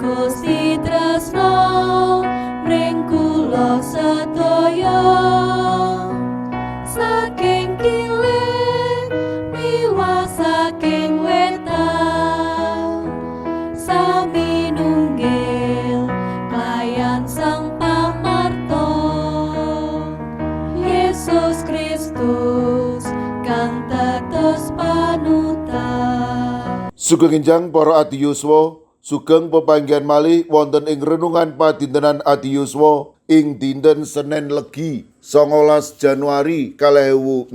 Gusti tresna mring kula sedaya, saking kilen miwah saking wetan, sami nunggil klayan Sang Pamarta, Yesus Kristus kang dados panutan. Sugeng enjang, para adiyuswa, sugeng pepanggihan malih wonten ing renungan padintenan adiyuswa ing dinten Senin Legi 19 Januari 2026.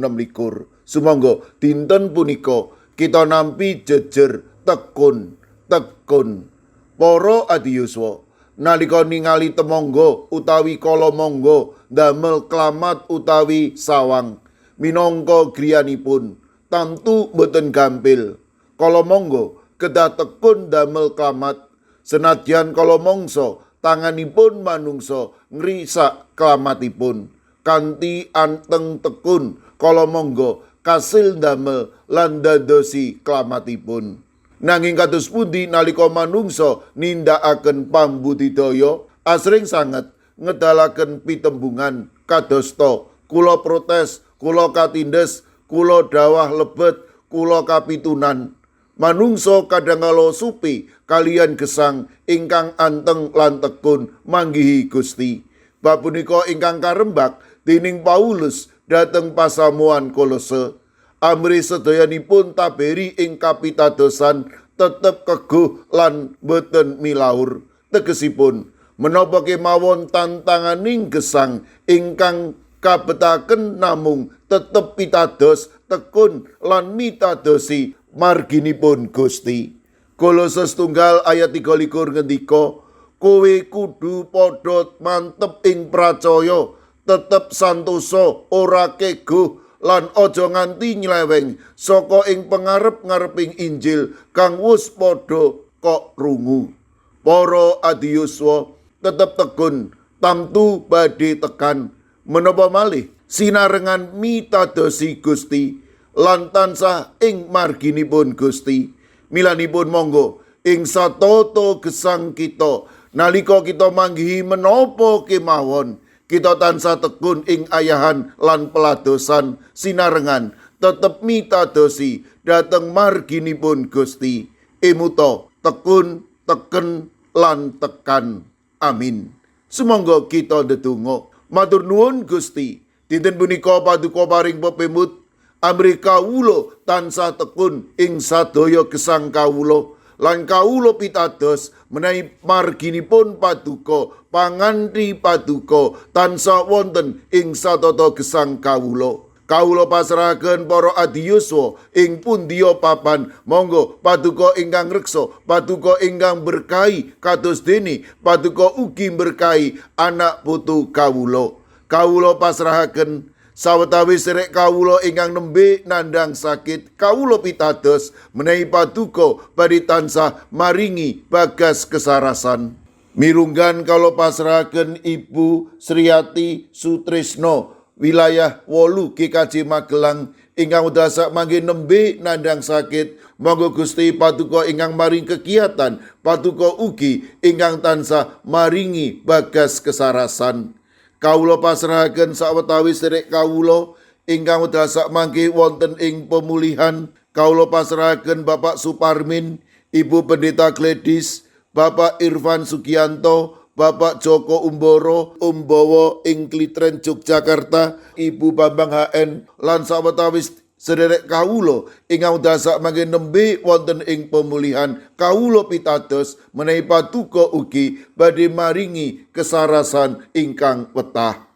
Sumangga dinten punika kita nampi jejer tekun, tekun. Para adiyuswa, nalika ningali temangga utawi kalamangga ndamel klamat utawi sawang minangka griyanipun, tamtu boten gampil. Kalamangga kedah tekun damel klamat, senadyan kala mangsa tanganipun manungsa ngrisak klamatipun. Kanthi anteng tekun, kalamangga kasil ndamel lan dadosi klamatipun. Nanging kados pundi nalika manungsa nindakaken pambudidaya, asring sanget ngedalaken pitembungan kadosta "Kula protes, kula katindes, kula dawah lebet, kula kapitunan." Manungsa kadangkala supe kaliyan gesang ingkang anteng lan tekun manggihi Gusti. Bab punika ingkang karembak dening Paulus dhateng pasamuan Kolose. Amrih sedayanipun taberi ing kapitadosan, tetep keguh lan boten milaur. Tegesipun, menapa kemawon tantanganing gesang ingkang kabetaken namung tetep pitados, tekun lan mitadosi marginipun Gusti. Kolose 1 ayat 23 ngendika, "Kowe kudu padha mantep ing pracaya, tetep santosa, ora keguh lan aja nganti nyleweng saka ing pengarep-ngareping Injil kang wus padha kok krungu." Para adiyuswa, tetep tekun tamtu badhe tekan. Menapa malih sinarengan mitadosi Gusti lan tansah ing marginipun Gusti. Milanipun monggo ing satata gesang kita, nalika kita manggihi menapa kemawon, kita tansah tekun ing ayahan lan peladosan, sinarengan tetep mitadosi dhateng marginipun Gusti. Emuta, tekun, teken lan tekan. Amin. Sumangga kita ndedonga. Matur nuwun, Gusti. Dinten punika paduka paring pepemut amrih kawula tansah tekun ing sadaya gesang kawula lan kawula pitados menawi marginipun paduka, panganti paduka tansah wonten ing satata gesang kawula. Kawula pasrahaken para adiyuswa ing pundiya papan. Monggo paduka ingkang reksa, paduka ingkang berkahi, kados dene paduka ugi berkahi anak putu kawula. Kawula pasrahaken sawetawis serek kawula ingkang nembe nandhang sakit. Kawula pitados menawi paduka badhe tansah maringi bagas kesarasan. Mirunggan kawula pasrahaken Ibu Sriati Sutrisno, wilayah 8 GKJ Magelang, ingkang wekdal sakmangke nembe nandhang sakit. Monggo Gusti paduka ingkang maring kegiatan, paduka ugi ingkang tansah maringi bagas kesarasan. Kawula pasrahaken sawetawis sedherek kawula ingkang wekdal sakmangke wonten ing pemulihan. Kawula pasrahaken Bapak Suparmin, Ibu Pendeta Gladys, Bapak Irfan Sugianto, Bapak Joko Umboro Umbowo ing Klitren, Yogyakarta, Ibu Bambang HN lan sawetawis sederek kawula ingkang wekdal sakmangke nembe wonten ing pemulihan. Kawula pitados menawi paduka ugi badhe maringi kesarasan ingkang wetah.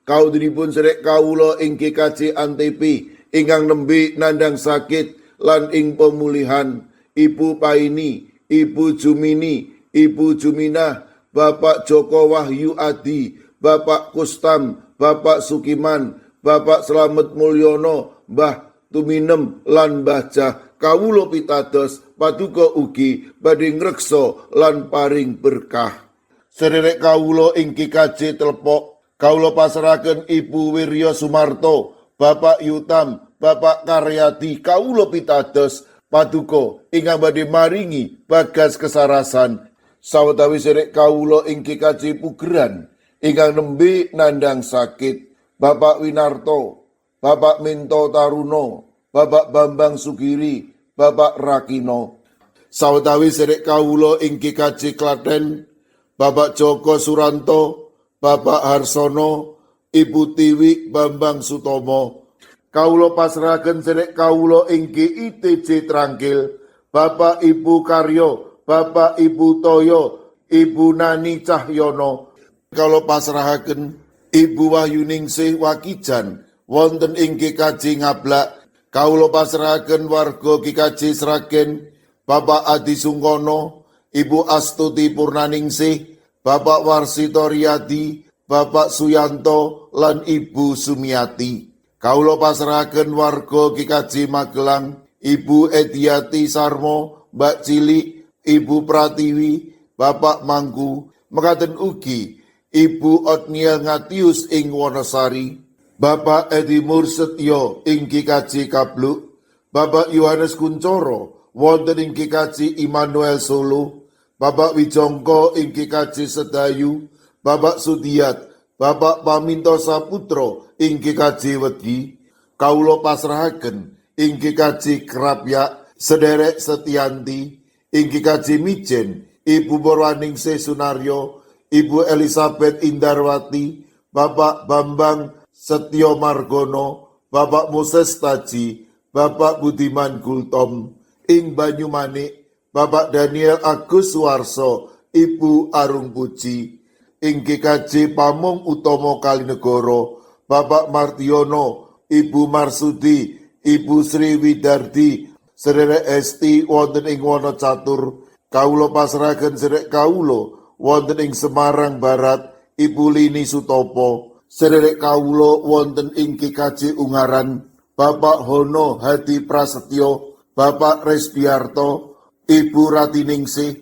Kaudinipun sederek kawula ing GKJ Antp ingkang nembe nandhang sakit lan ing pemulihan, Ibu Paini, Ibu Jumini, Ibu Juminah, Bapak Joko Wahyu Adi, Bapak Kustam, Bapak Sukiman, Bapak Slamet Mulyono, Mbah Tuminem lan Mbah Jah. Kawula pitados paduka ugi badhe ngreksa lan paring berkah. Sederek kawula ing GKJ Telepok, kawula pasrahaken Ibu Wirya Sumarto, Bapak Yutam, Bapak Karyadi. Kawula pitados paduka ingkang badhe maringi bagas kesarasan. Sawetawis sedherek kawula ing GKJ Pugeran ingkang nembe nandhang sakit, Bapak Winarto, Bapak Minto Taruno, Bapak Bambang Sugiri, Bapak Rakino. Sawetawis sedherek kawula ing GKJ Klaten, Bapak Joko Suranto, Bapak Harsono, Ibu Tiwi Bambang Sutomo. Kawula pasrahaken sedherek kawula ing GITJ Trangkil, Bapak Ibu Karyo, Bapak Ibu Toyo, Ibu Nani Cahyono. Kawula pasrahaken Ibu Wahyuningsih Wakijan wonten ing GKJ Ngablak. Kawula pasrahaken warga GKJ Sragen, Bapak Adi Sungkono, Ibu Astuti Purnaningsih, Bapak Warsito Riyadi, Bapak Suyanto, lan Ibu Sumiati. Kawula pasrahaken warga GKJ Magelang, Ibu Ediati Sarmo, Mbak Cilik, Ibu Pratiwi, Bapak Mangku, mekaten ugi Ibu Otniel Ngatius ing Wonosari, Bapak Edi Mursetyo ing GKJ Kabluk, Bapak Yohanes Kuncoro wonten ing GKJ Immanuel Solo, Bapak Wijongko ing GKJ Sedayu, Bapak Sudiat, Bapak Paminto Saputro ing GKJ Wedi, kawula pasrahaken ing GKJ Krapyak sederek Setianti, ing GKJ Mijen, Ibu Purwaningsih Sunaryo, Ibu Elizabeth Indarwati, Bapak Bambang Setyo Margono, Bapak Moses Taji, Bapak Budiman Gultom, ing Banyumanik, Bapak Daniel Agus Suwarso, Ibu Arung Puji, ing GKJ Pamong Utomo Kalinegoro, Bapak Martiono, Ibu Marsudi, Ibu Sri Widardi, sederek Esti wonten ing Wonocatur, kawula pasrahaken sederek kawula wonten ing Semarang Barat, Ibu Lini Sutopo, sederek kawula wonten ing GKJ Ungaran, Bapak Hono Hadi Prasetyo, Bapak Resdiarto, Ibu Ratiningsih,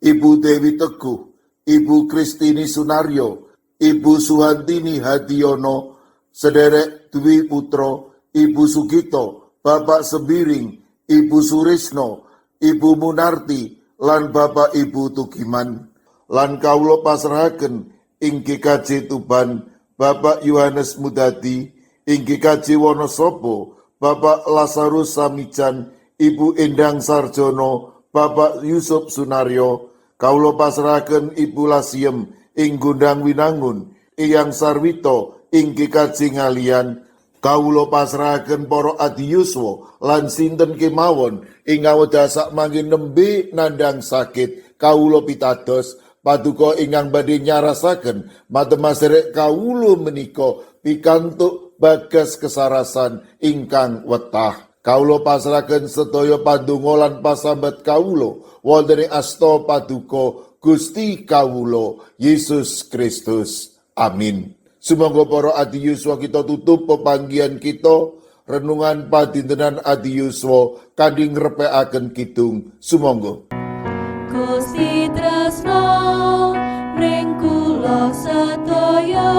Ibu Dewi Teguh, Ibu Kristini Sunaryo, Ibu Suhantini Hadiono, sederek Dwi Putro, Ibu Sugito, Bapak Sembiring, Ibu Surisno, Ibu Munarti, lan Bapak Ibu Tugiman. Lan kawula pasrahaken ing GKJ Tuban, Bapak Yohanes Mudadi, ing GKJ Wonosobo, Bapak Lazarus Samijan, Ibu Endang Sarjono, Bapak Yusuf Sunaryo, kawula pasrahaken Ibu Lasiem ing Gondang Winangun, Eyang Sarwito ing GKJ Ngalian, kawula pasrahaken para adiyuswa lan sinten kemawon ing wekdal sakmangke nembe nandhang sakit, kawula pitados paduka ingkang badhe nyarasaken matemah sedherek kawula menika pikantuk bagas kesarasan ingkang wetah. Kawula pasrahaken sedaya pandonga lan pasambat kawula wonten ing asta paduka Gusti kawula Yesus Kristus. Amin. Sumangga para adiyuswa kita tutup pepanggihan kita renungan padintenan adiyuswa kanthi ngrepekaken kidung. Sumangga. Gusti tresno mring kula sedaya.